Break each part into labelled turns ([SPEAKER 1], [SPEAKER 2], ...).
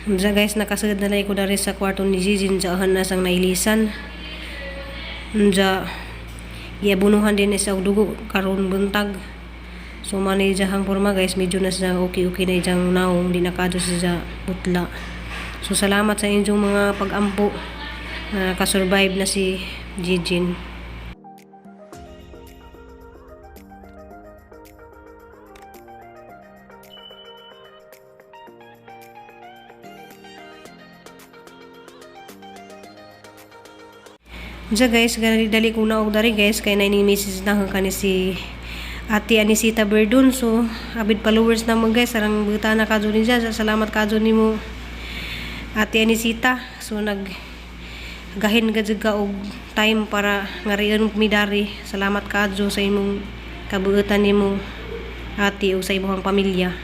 [SPEAKER 1] Unsa guys, nakasud na lang ko dari sa kwarto ni Jijin sa na sang nailisan. Unsa giabunuhan din ni sa og dugo karon buntag. So man ijahang porma guys, medyo na siya okay-okay na ijang naong, di na kadto siya putla. So salamat sa inyong mga pag-ampo na nakasurvive na si Jijin. Unsa guys, ganali dali kong naog dari guys kay na ning message na kani si Ate Anisita Berdun. So abid followers na mo guys, sarang buta na kadto ni siya. Salamat kadto nimo, Ate Anisita. So nag gahin ka jud ka og time para ngarion mi dari. Salamat kadto sa imong kabuutan nimo, ate, ug sa imong pamilya.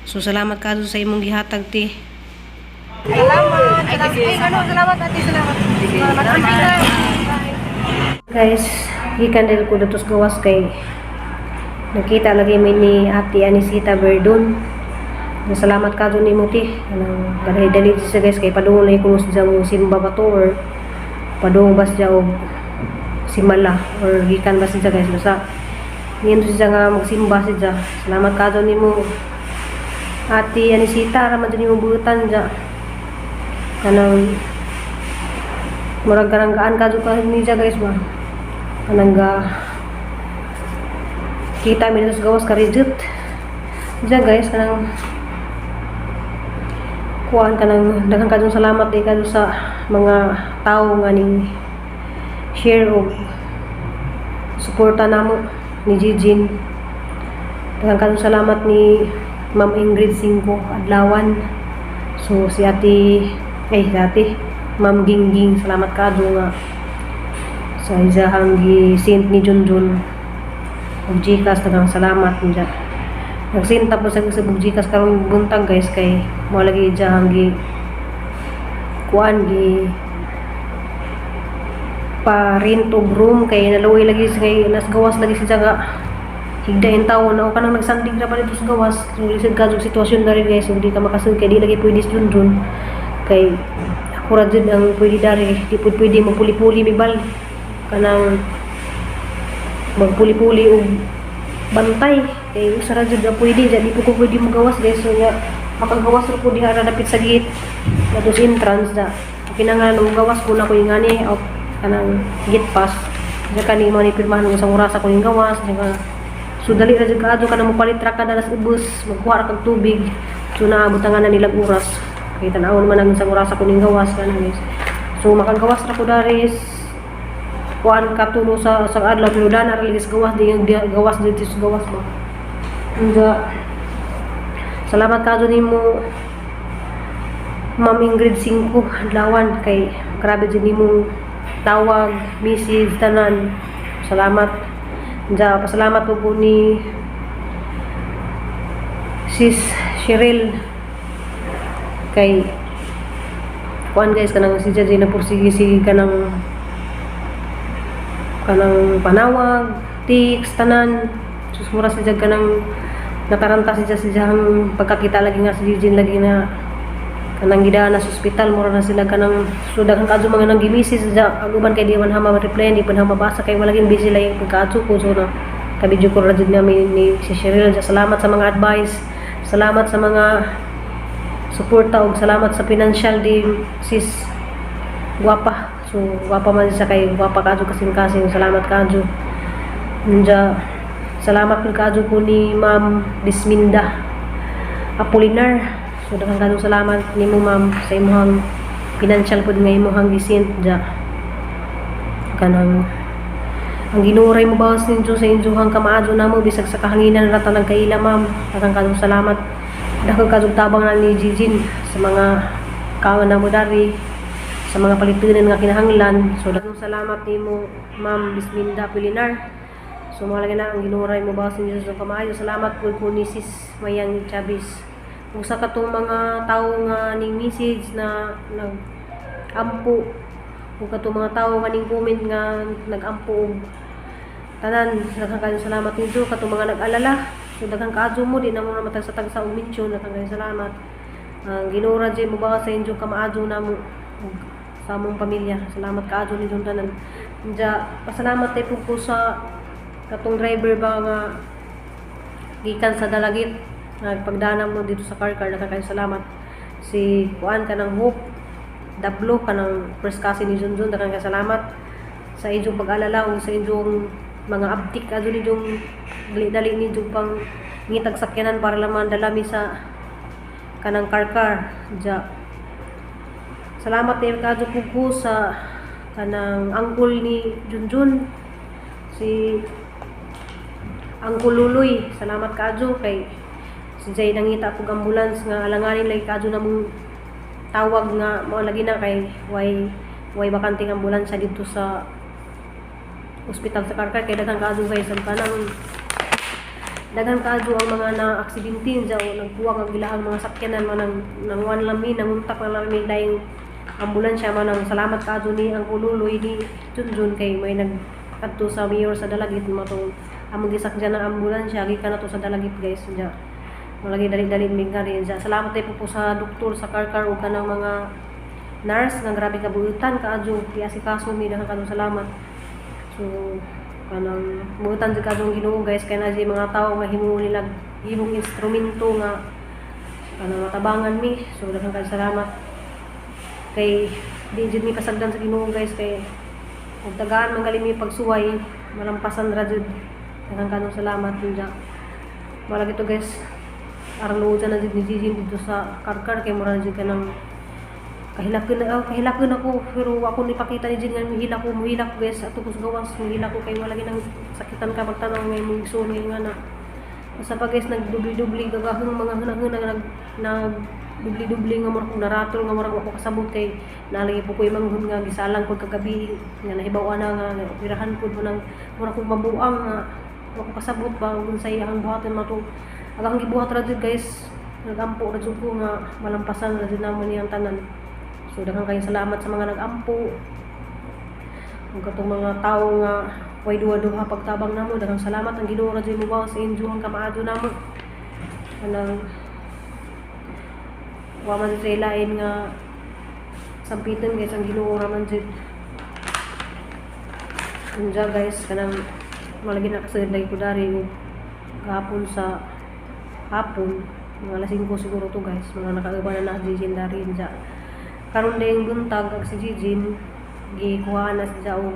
[SPEAKER 1] So salamat kadto sa imong gihatag, ti.
[SPEAKER 2] Salamat. Salamat. Ay, ano, salamat ate, salamat. Salamat.
[SPEAKER 1] Guys, gikan din ko dito sa gawas kay nakita lagi mi ni Ate Anisita Verdun. Salamat ka dun nimo, ti. Kanang dali-dali siya guys kay padung na ko sa mo simba ba to or padung ba siya og simala or gikan ba siya guys, basta ngayon siya nga magsimba siya. Salamat ka dun nimo, Ate Anisita, ra man dun nimo buutan siya. Kanang murag kanang gaan ka ka ni siya guys ba. Kanang ga kita mi dito sa gawas karijut. Diyan guys, kanang kuan, kanang daghang kadtong salamat di kadto sa mga tao nga ning share og suporta namo ni Jijin. Daghang kadtong salamat ni Ma'am Ingrid Cinco Adlawan. So si Ate, ay si Ate Ma'am Gingging, salamat kadto nga sa isahang gi-send ni Junjun og GCash, daghang salamat niya. Nag-send tapos sa og GCash karon buntag guys kay mo lagi ijahang gi kuan, gi pa rent og room kay naluoy lagi siya kay nas gawas lagi siya nga higda in taon na o kanang nagsandig ra pa dito sa gawas. So lisod ka sitwasyon na rin guys, so di ka makasud kay di lagi pwede sa Junjun kay ako ra jud ang pwede dari, di pud pwede magpuli-puli mi bal kanang magpuli-puli og bantay kay usa ra jud ang pwede di po ko pwede magawas guys. So nga makagawas ra ko diha ra dapit sa gate adto sa entrance da kinahanglan og gawas ko na ko yung ngani o kanang gate pass diya kani mo ni pirmahan og isang oras ako yung gawas diya ka. So dali ra jud kaadto kanang mopalit ra ka na sa ubos, magkuha ra kag tubig, so naabot nga na nilang oras kay tan-awon man ang isang oras ako ning gawas kana guys. So makagawas ra ko dari kuan katulo sa adlaw pero dana ra lagi sa gawas di yung gawas dito sa gawas ba. Nga salamat kadto nimo, Ma'am Ingrid Cinco Adlawan, kay grabe jud nimong tawag, message, tanan. Salamat. Nga pasalamat po po ni Sis Cheryl kay kuan guys, kanang si Jajay na pursige sige kanang kanang panawag, text, tanan. Sus, mura si Jag kanang nataranta si Jag sa iyang pagkakita lagi nga si Eugene lagi na kanang gidaan na sa ospital, mura na sila kanang, so daghan kaadto mga nang gimisi sa ang uban kay di man hama reply, di man hama mabasa kay wala ging busy lang yung pagkaadto ko. So na kabidyo ko ra jud namin ni si Cheryl. Salamat sa mga advice, salamat sa mga suporta ug salamat sa financial din, sis guwapa. So guwapa man siya kay guwapa kadto kasing-kasing. Salamat kadto. Nja salamat pud kadto ko ni Ma'am Bisminda Apolinar. So daghang kadto salamat nimo, ma'am, sa imong financial pud nga imong gisent ja. Kanang ang Ginoo ray mo bawas ninyo sa inyong kamaadyo namo bisag sa kahanginan ra tanang kaila, ma'am. Daghang kadtong salamat. Daghang kadtong tabang na ni Jijin sa mga kaon namo dari sa mga palitunan nga kinahanglan. So daghang salamat nimo, Ma'am Bisminda Apolinar. So mga lagi na ang Ginoo ray mo bawas ninyo sa kamaayo. Salamat pud ko ni Sis Mayang Chavez. Usa ka tong mga tawo nga ning message na nag-ampo ug katong mga tawo nga ning comment nga nag-ampo og tanan, daghang kaayo salamat ninyo katong mga nag-alala. So daghang kaadto mo, di na mo na matagsa-tagsa og mention. Daghang kaayo salamat. Ang Ginoo ra jud mobawas sa inyong kamaadyo namo ug sa among pamilya. Salamat kaayo ninyong tanan. Diya, pasalamat tay pud ko sa katong driver ba nga gikan sa Dalagit nagpagdana mo dito sa Carcar. Daghan salamat si kuan kanang Hope Dablo, kanang first cousin ni Junjun. Daghan kaayo salamat sa inyong pag-alala ug sa inyong mga abtik adto ninyong dali-dali ninyong pang ngitag sakyanan para lang dalami sa kanang Carcar. Diya, salamat din kadto pud ko sa kanang uncle ni Junjun, si Uncle Luloy. Salamat kaadyo kay si Jay nangita pug ambulance nga alanganin lagi kaadyo namong tawag nga mao lagi na kay way bakanteng ambulansya dito sa ospital sa Carcar, kay daghan kaadyo, guys, ang kanang daghan kaadyo ang mga na aksidente dya o nagbuwag ang ilahang mga sakyanan man nang nang lami nanguntak na lami dayong ambulansya. Man ang salamat kaadyo ni ang Luloy ni Junjun kay may nagkadto sa mayor sa Dalagit matong among gisakyan ng ambulansya gikan na to sa Dalagit, guys. Dya malagi dali-dali mig rin dya. Salamat tay po sa doktor sa Carcar ug kanang mga nurse nga grabe kabuutan kaadyo giasikaso mi. Daghan kaadyo salamat. So kanang buutan jud kaadyo ang Ginoo, guys, kay na mga tawo nga himo nila himong instrumento nga kanang matabangan mi. So daghan kayo salamat kay di jud mi pasagdan sa Ginoo, guys, kay ug tagaan man gali mi pagsuway, malampasan ra jud. Daghan kaayong salamat diya. Wala gito, guys, arang luod na jud ni Gigi dito sa Carcar kay mura na jud kanang kahilakon na, oh, kahilakon ako, pero ako ni pakita ni Jin nga muhilak ko, muhilak, guys, ato ko sa gawas muhilak ko kay wala ginang sakitan ka magtanaw ngay mong igsoon nga na. Basta pa, guys, nagdubli-dubli gagahong mga hunahuna, nag nag dubli-dubli nga murag kong naratol nga murag ako kasabot kay nalagi po ko manghud nga gisalang ko kagabi nga nahibaw na nga nga operahan ko nang murag kong mabuang nga wa ko kasabot ba kung unsay ang buhaton mato. Ang gibuhat ra jud, guys, nagampo ra jud ko nga malampasan ra jud namo niyang tanan. So daghan kayo salamat sa mga nagampo ug katong mga tawo nga way duha-duha pagtabang namo. Daghang salamat. Ang Ginoo ra jud mo sa inyo ang kamaadyo namo. Kanang wa man sa ilain nga sampitan, guys, ang Ginoo ra man jud. Unja, guys, kanang malagi na kasi lagi ko dari ug gahapon sa hapon, mga alas 5 siguro to, guys, mga nakauban na na si Jijin dari. Unja, karon dayong buntag ag si Jijin gikuhaan na siya og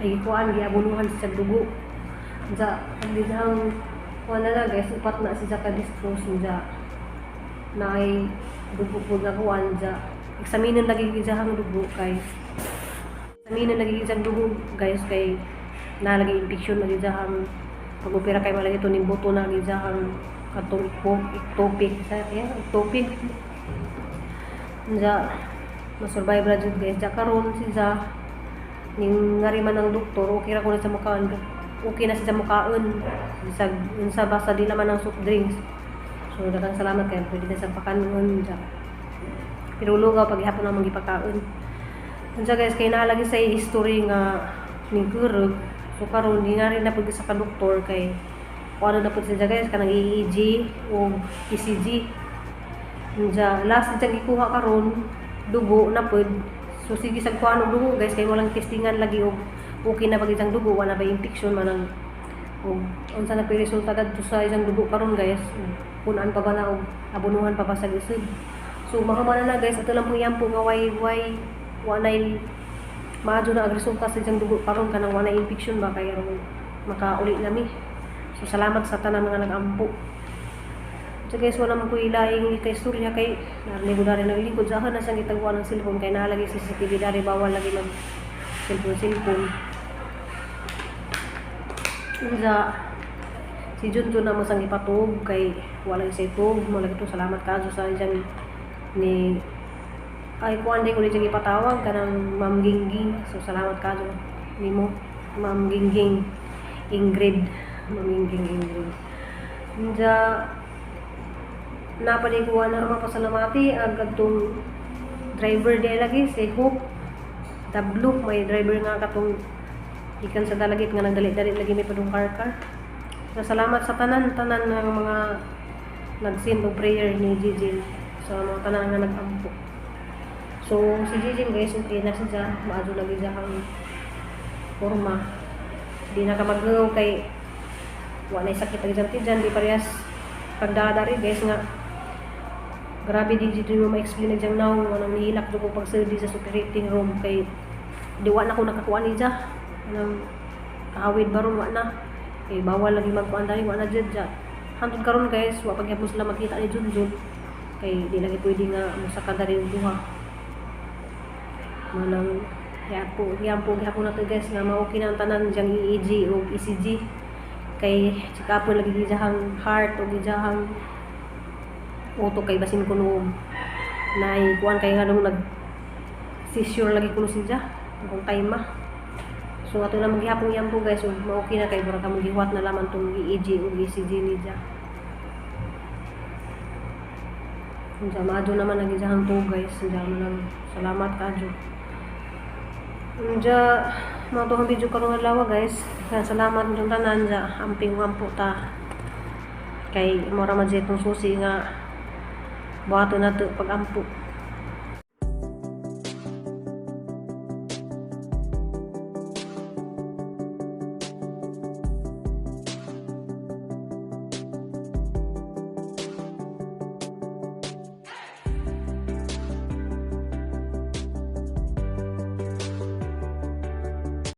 [SPEAKER 1] ay gikuhaan, giabunuhan siya dugo. Unja, ang dihang wala na, guys, upat na siya ka dispose. Unja, na ay dugo po na kuan. Unja, eksaminen lagi gijahang dugo kay eksaminen lagi gijahang dugo, guys, kay nalagi infection lagi jahang pag-opera kay malagi to ning buto na gijahang katong ectopic sa yeah, ectopic. Unja, ma-survive ra jud, guys. Ja, karon siya ning ngari man ang doktor, okay ra ko na sa mukaan, okay na siya sa mukaon bisag unsa, basta di naman ang soft drinks. So daghang salamat kay pwede na sa pakanon. Ja, pero lugaw paghapon na gipakaon. Unsa, guys, kay naa lagi sa history nga ning kurog. So karon di nga rin na pud sa ka doktor kay kung ano na pud siya, guys, kanang EEG o ECG. Unja, last siya gikuha karon dugo na pud. So sige sa kuha og dugo, guys, kay walang testingan lagi og okay na pag isang dugo, wala ba infection man ang og unsa na pud resulta dadto sa isang dugo karon, guys. Punan pa ba na og abunuhan pa ba sa lisod. So mahuman na na, guys, ato lang pong yampo nga way wa nay maadyo na ang resulta sa isang dugo karon, kanang wa nay infection ba kay aron makauli nami. So salamat sa tanan mga nag-ampo. So guys, wala man ko ilaing kay istorya kay narinig ko dari naglingkod sa na siyang gitaguan ng cellphone kay naalagay CCTV dari, bawal lagi mag cellphone cellphone. Unsa, si Junjun na mo sang ipatug kay wala sa itug mo lagi to. Salamat kaso sa isang ni ay kuan din ko ni siyang ipatawag kanang Ma'am Gingging. So salamat kaso nimo, Ma'am Gingging Ingrid, Ma'am Gingging Ingrid. Unsa, napalikuan na mapasalamati ang kadtong driver di lagi si Hope W, may driver nga katong ikan sa Dalagit nga nagdali-dali lagi may padung car. So, salamat sa tanan tanan ng mga nag-send og prayer ni Gigi. Sa mga tanan nga nag-ampo. So si Jijin, guys, okay na siya, maadyo lagi siya ang forma. Di na ka mag kay wa na sakit ang dyan tiyan, di parehas pagdadari, guys, nga grabe, di dito mo ma-explain na diyang naong anong nihilak do ko pagsuldi sa operating room kay di wa na ko nakakuha ni dya anong kahawid baron, wa na kay bawal lagi magkuan dali, wa na jud dya. Hantod karon, guys, wa pagyapon sila makita ni Junjun kay di lagi pwede nga mosaka dari og duha. Manang yapo gyampo gihapon nato, guys, nga ma-okay na ang tanan diyang EEG o ECG kay check up lagi gijahang heart o gijahang utok kay basin kuno nay kuan kay nganong nag seizure lagi kuno siya kung time ma. So ato na maghihapon yan po, guys, so ma-okay na kay mura ka magihuwat na laman tong EEG o ECG ni dya. Unsa maadyo naman ang gijahang to, guys. Unsa man lang, salamat kaadyo. Unja mao to ang video karong adlaw, guys. Salamat inyong tanan dya. Amping ampo ta kay mura man jud itong susi nga buhaton nato pag-ampo.